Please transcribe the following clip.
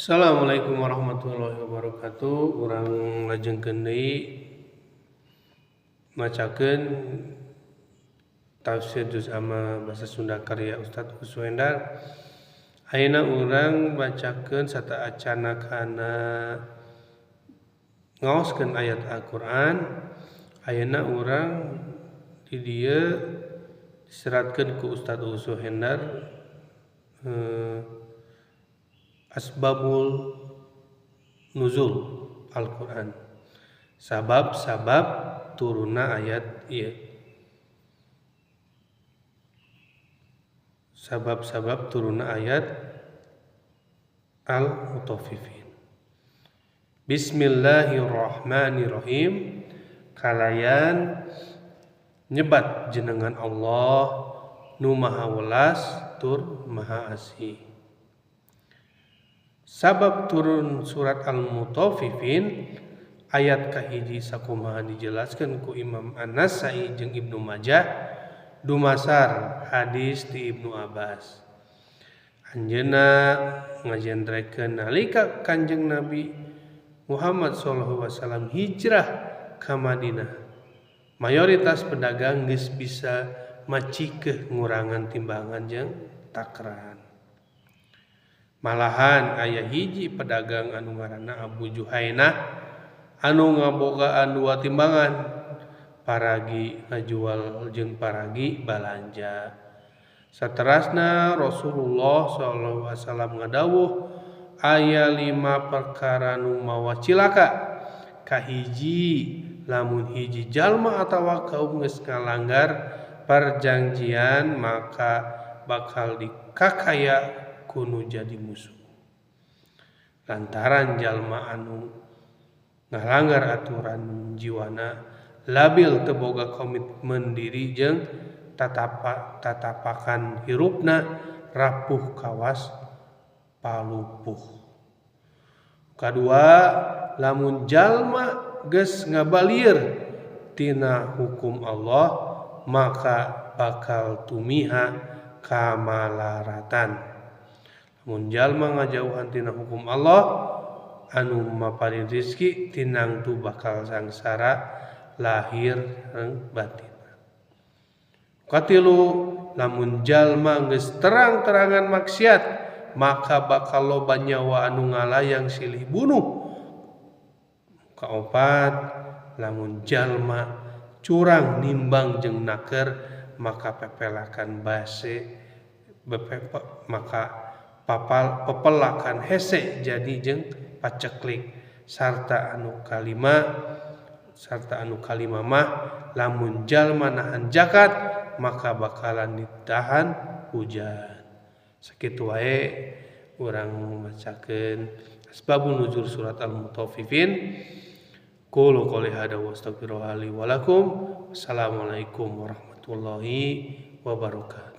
Assalamualaikum warahmatullahi wabarakatuh. Urang lajengkeun deui macakeun tafsir juz amma bahasa Sunda karya Ustaz Kuswendar. Ayeuna urang bacakeun sataacana kana ngaoskeun ayat Al-Qur'an. Ayeuna urang di dieu diseratkeun ku Ustaz Kuswendar asbabul nuzul Al-Qur'an. Sabab-sabab turunna ayat ieu. Sabab-sabab turunna ayat Al-Mutaffifin. Bismillahirrahmanirrahim. Kalayan nyebat jenengan Allah nu maha welas tur maha asih. Sabab turun surat Al-Mutaffifin ayat kahiji sakumaha dijelaskeun ku Imam An-Nasai jeung Ibnu Majah dumasar hadis ti Ibnu Abbas. Anjeunna ngajendrekeun nalika Kanjeng Nabi Muhammad sallallahu alaihi wasallam hijrah ka Madinah. Mayoritas pedagang geus bisa macikeuh ngurangan timbangan jeung takaran. Malahan aya hiji pedagang anu ngaranna Abu Juhainah anu ngabogaan dua timbangan, paragi ngajual jeung paragi balanja. Saterasna Rasulullah sallallahu alaihi wasallam ngadawuh aya 5 perkara nu mawa cilaka. Kahiji, lamun hiji jalma atawa kaum geus ngalanggar perjanjian maka bakal dikakaya kuno jadi musuh. Lantaran jalma anu ngalanggar aturan jiwana labil teu boga komitmen diri jeung tatapakan hirupna rapuh kawas palupuh. Kadua, lamun jalma geus ngabalir tina hukum Allah maka bakal tumiha kamalaratan. Mun jalma ngajauhan tina hukum Allah anu maparin rizki tinangtu bakal sangsara lahir jeung batin. Katilu, lamun jalma geus terang-terangan maksiat maka bakal loba nyawa anu ngalayang silih bunuh. Kaopat, lamun jalma curang nimbang jeung naker maka pepelakan base maka papal pepelakan hese jadi jeung paceklik. Sarta anu kalima mah lamun jalma nahan zakat maka bakalan ditahan hujan. Sakitu wae urang macakeun asbabun nuzul surat Al-Mutaffifin. Qulu qouli hada wa astaghfirullaha li wa lakum. Assalamualaikum warahmatullahi wabarakatuh.